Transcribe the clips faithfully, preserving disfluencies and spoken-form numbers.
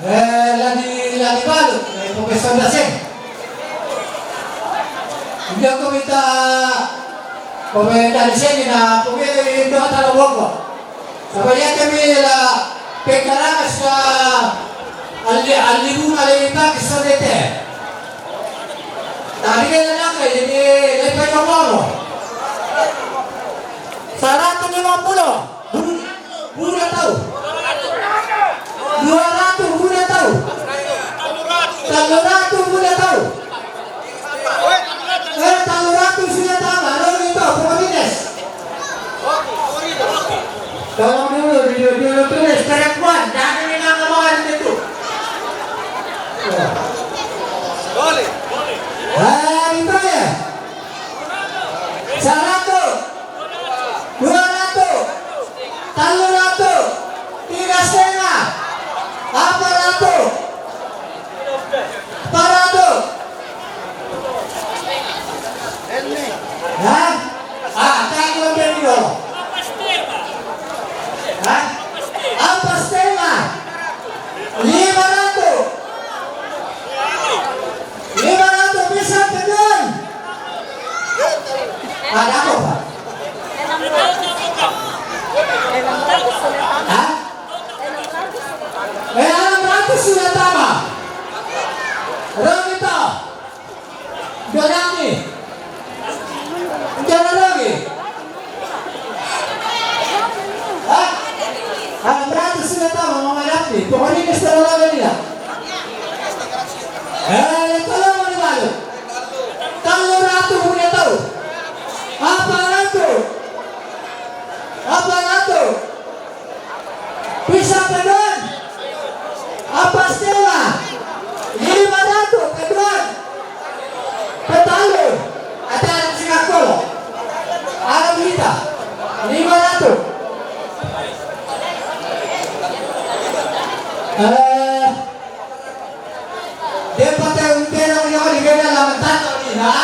Eh, la di, la di balu, eh, Profesor Daseng. Ndio ko mita pemenda di sini na pemenda itu atau boko. Sababu kami la pekara sa ali, ali bunga le ipaki sodete. Tadi kan nak jadi lepas ngomong. Seratus lima puluh. Bula tau. Dua ratus bula tau. Tellu ratus bula tau. Eh, tellu ratus sudah tama. Lalu itu, Komodines. Tolong dulu, dulu, dulu tulis. Perempuan, jangan bilang omongan itu. Ya. Ah, itu ya. Seratus. Dua ratus, tellu ratus, tiga setengah, empat ratus, empat ratus. Hah? Ah, kan lebih dulu. Hah? Empat setengah, lima ratus. Lima ratus bisa peduan. Ada apa, Pak? Hah? Eh, enam ratus sudah tambah. Rogi toh. Donami. Jangan rogi. Hah? Enam ratus sudah tambah, mau ngadap nih. Pokoknya ini sudah lama dia. Eh, tolong mau dibalu. Tellu ratus punya tahu. Apa ratus? Apa ratus? Bisa peduan? Apa setengah? Lima ratus peduan. Petalu. Ada anak sekolah. Anak kita. Lima ratus. Eh, Depa te un tena un yawa di gena la matata di na.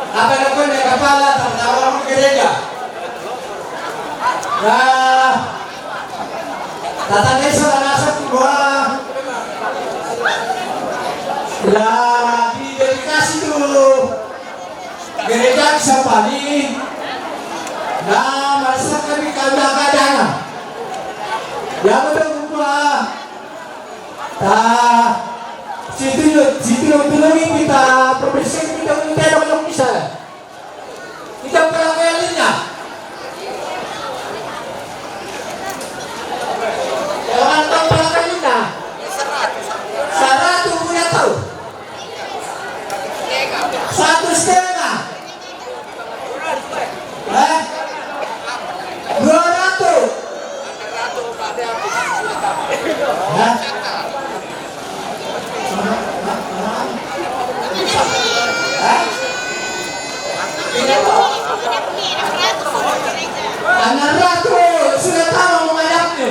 Apa na kone kapala ta na wa mu gereja. Na tata desa la nasa kuwa la di dedikasi tu gereja Sampani. Na marasa kami kanda kadana. Ya betul kuwa. Ta, situ, situ, tulungi kita, profesi kita, kita yang bisa. Kita pelayaninnya. Jangan tahu pelayaninnya. Seratus punya tahu. Satu setengah. Eh? Dua ratus. Eh? Eh? Enam ratus sudah tahu menghadapnya.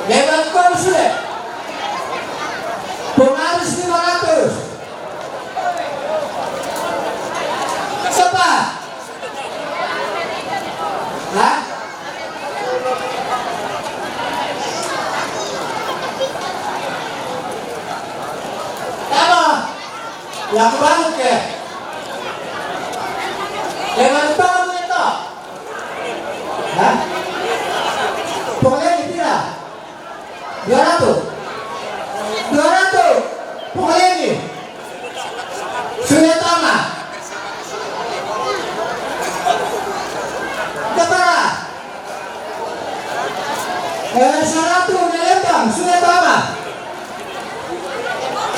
Memang kau sudah. Pengurus lima ratus. Sapa? Hah? Tama. Yang baru ke? Dengan tahu itu. Hah? Pokoknya gitu ya. Dua ratus. Dua ratus. Pokoleni. Sudah tama. Kepala. Eh, seratus na lembang, sudah tama.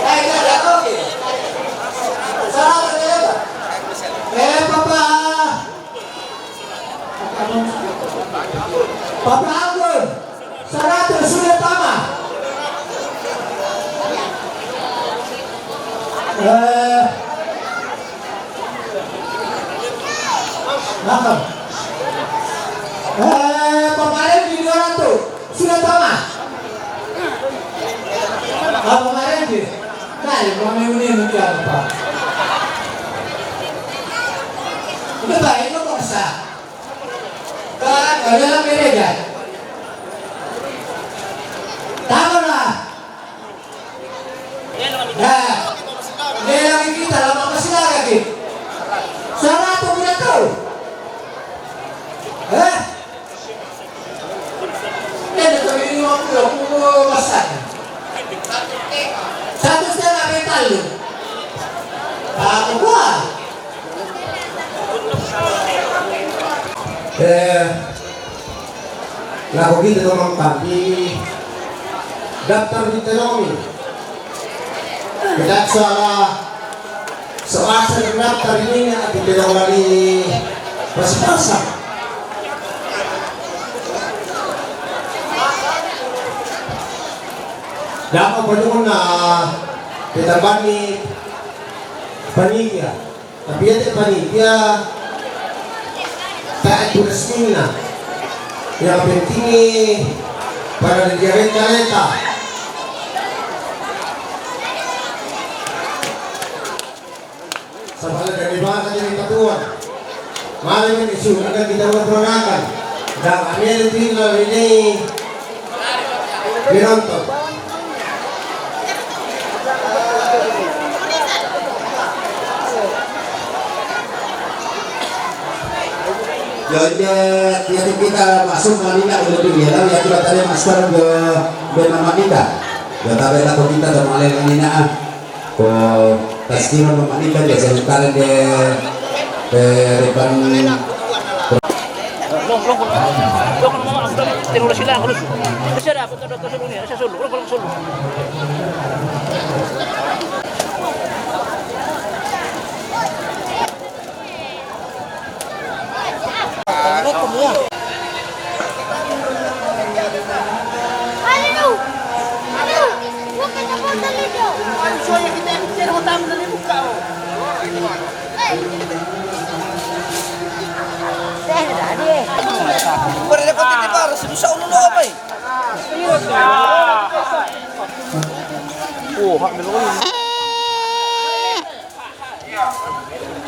Eh, tidak, oke. Seratus na lembang. Eh, Papa. Papa Anggun, seratus sudah tama. Eh, maaf. Eh, Papa Randy dua ratus sudah tama. Ah, Papa Randy. Nah, ya, Papa Randy ini apa? Itu baik, itu kok sah. Ka, ka dalam gereja. Dua puluh persen. Satu setengah meter lu. Satu dua. Eh, lagu kita tu memang di daftar di Telomi. Kita salah. Soasa daftar ini ati pedang lari pas-pasan. Dapat penuhna kita bani panitia. Tapi ya panitia tak itu resmina. Yang penting pada di reta-reta. Sabala dari bahasa jadi patuan. Mari ini sudah kita berperanakan. Dan kami ada tinggal ini penonton. Ya, ya, ya, kita masuk ke Nina, udah tinggal, ya, kita tadi masker ke Bena Manita. Ya, tapi aku kita udah mulai ke Nina, ah. Ko taskira mo manika dia sementara de, de depan. Long, long, long. Long, long, long. Tiro sila, terus. Terus ada, terus ada, terus ada, terus ada, terus ada. Iya.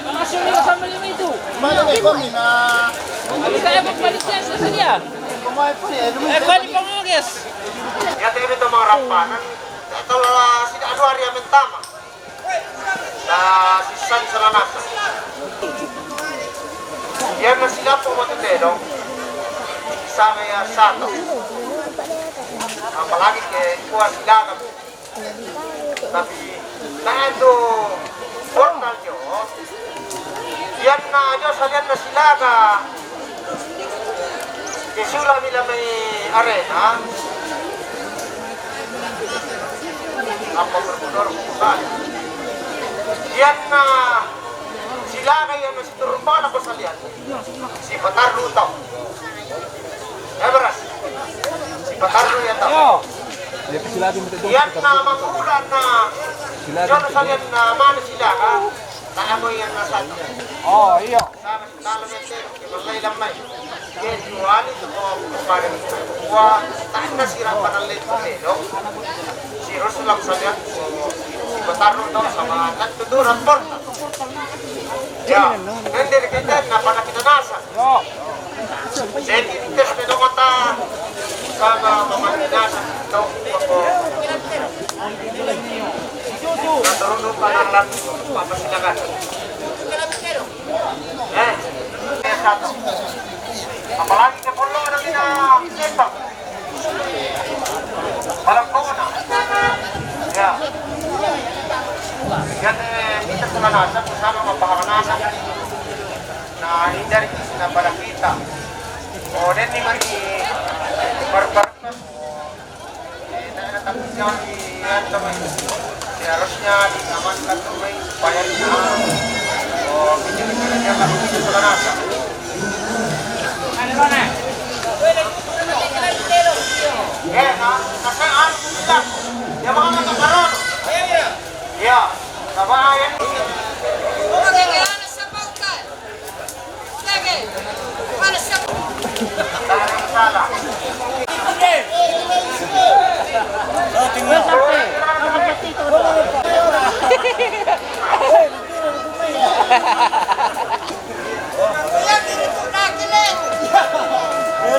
Langsung dulu sama lima itu. Mana nih, Bang, Mina? Balik aja, Bang, balik aja, susah dia. Pemain pun ya, demi Eh, balik, Bang, guys. Ya, tapi itu mau rampanan. Kalau lah, sida anu hari yang pertama. Nah, sisan salah nasa. Dia masih dapat waktu tedong. Sama ya, satu. Apalagi ke kuat silakan. Tapi, nah, itu portal jo. Iyanna jo salianna silaga. Ke sura mila mai arena. Apa berguna rukun saya? Iyanna silaga iyanna siturun bala ko salian. Sipatarru tau. Ya, beras. Sipatarru ya tau. Yo. Dia kecil lagi minta dong. Iyanna manghulanna. Silakan. Jono salianna mana silaga. Tak amo iyanna satu. Oh, iya. Sama dalam itu. Wallahi lamai. Kecuali tu kau kemarin. Wah, tak ada sirah panalai tu, dong. Si Rasulullah salian. Sipatarru tau sama. Kan tu tu rapor. Ya, kan dari kita, kenapa kita nasa? Jadi, tes pedong mata sama mama nasa, tau, apa? Nah, terus lupa nang lagi, apa silakan? Eh, eh, satu. Apalagi ke pondok ada kita, kita. Malam kau na. Ya. Jadi, kita telah nasa, bersama mapaham nasa. Nah, hindari kisah pada kita. Oh, dan ini bagi bar-, bar-, eh, tak ada tanggung jawab di, ya, teman. Ya, harusnya diamankan, teman, supaya dia, oh, kita, kita, dia tak begitu salah nasa. Eh, nah, nah, saya anu bilang, dia mau makan karano. Iya, sabar ya.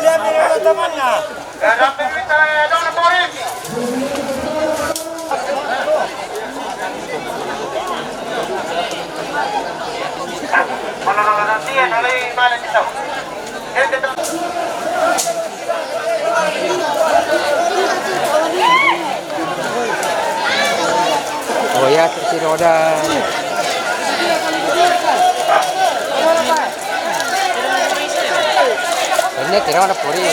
Lihat ini temannya. Tiroda. Ini tiroda puri.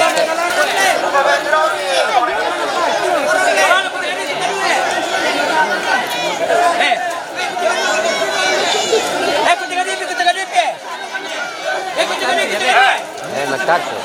Eh, matarse.